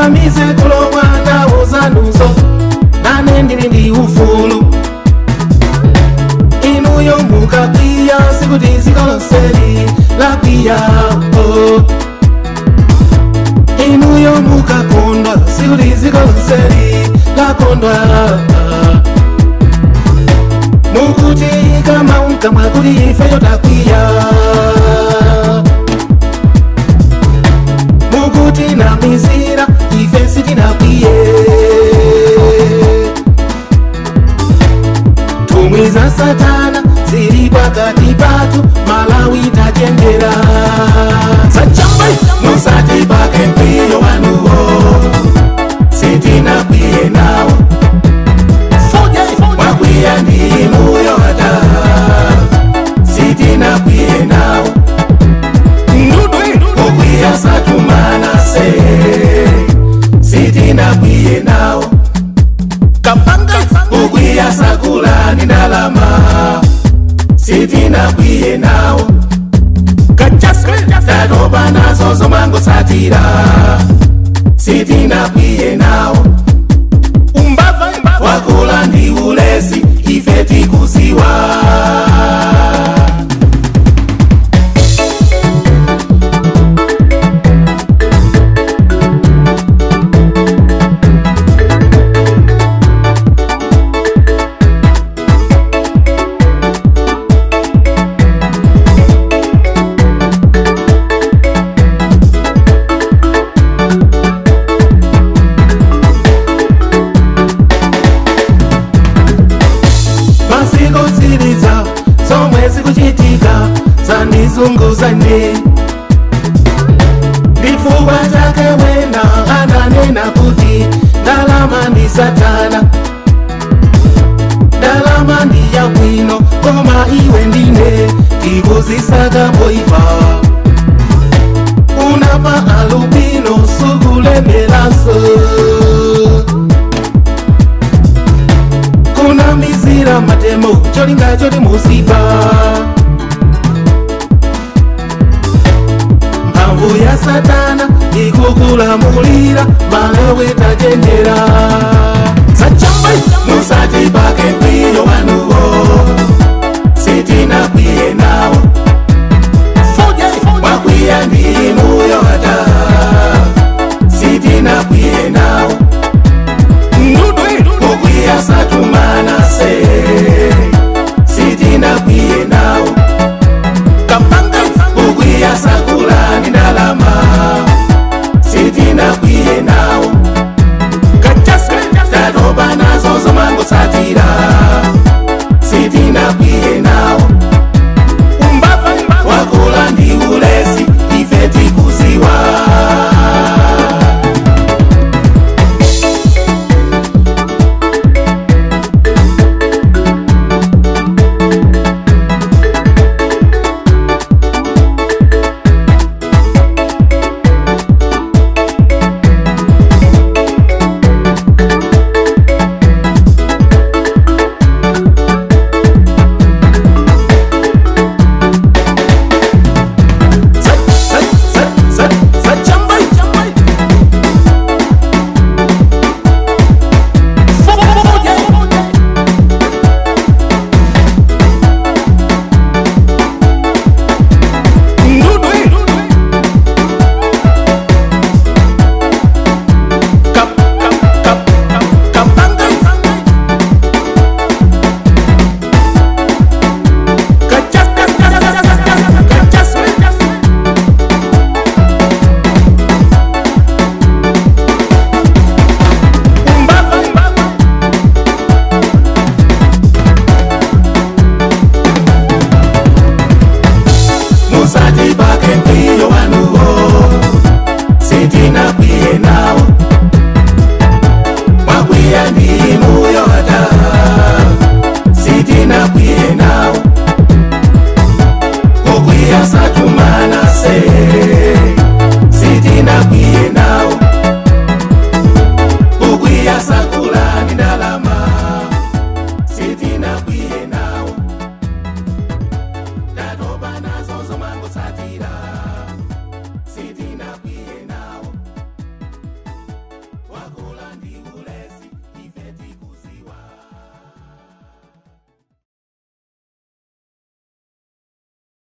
Musandikakamize kulowa ndawo zanuzo, nane ndili ndi ufulu. Inuyo mukakwiya sikuti dziko lonseli lakwiya, oh. Inuyo mukakondwa sikuti dziko lonseli lakondwa. Mukuti kama unkamwa kuti ifeyo takwiya, mukuti na mizira ife sitinakwiye. Nthumwi za satana zili pakati pathu, Malawi tachenjera. Musati pake mkwiyo wanuwo, sitinakwiye nawo. Mwakwiya ndi inuyo ata, sitinakwiye nawo. Kukwiya satumana se, sitinakwiye nawo. Kukwiya sakula ni ndalama, sitinakwiye nawo. Tatopa nazo zomangosatira, sitinakwiye nawo. Wakula ndi ulesi ife tikuziwa. Masiko zomwe zikuchitika zandizunguzane, chifukwa chake wena ananena kuti ndalama ndi satana. Ndalama ndi yabwino koma iwe ndine tikuzisaka moyipa. Unapa alubino sukulemelanso, kuna mizira matemo cholinga choti musipa. Mphamvu ya satana ikukulamulira, Malawi tachenjera. Musati pake mkwiyo wanuwo, sitinakwiye nawo. Mwakwiya ndi inuyo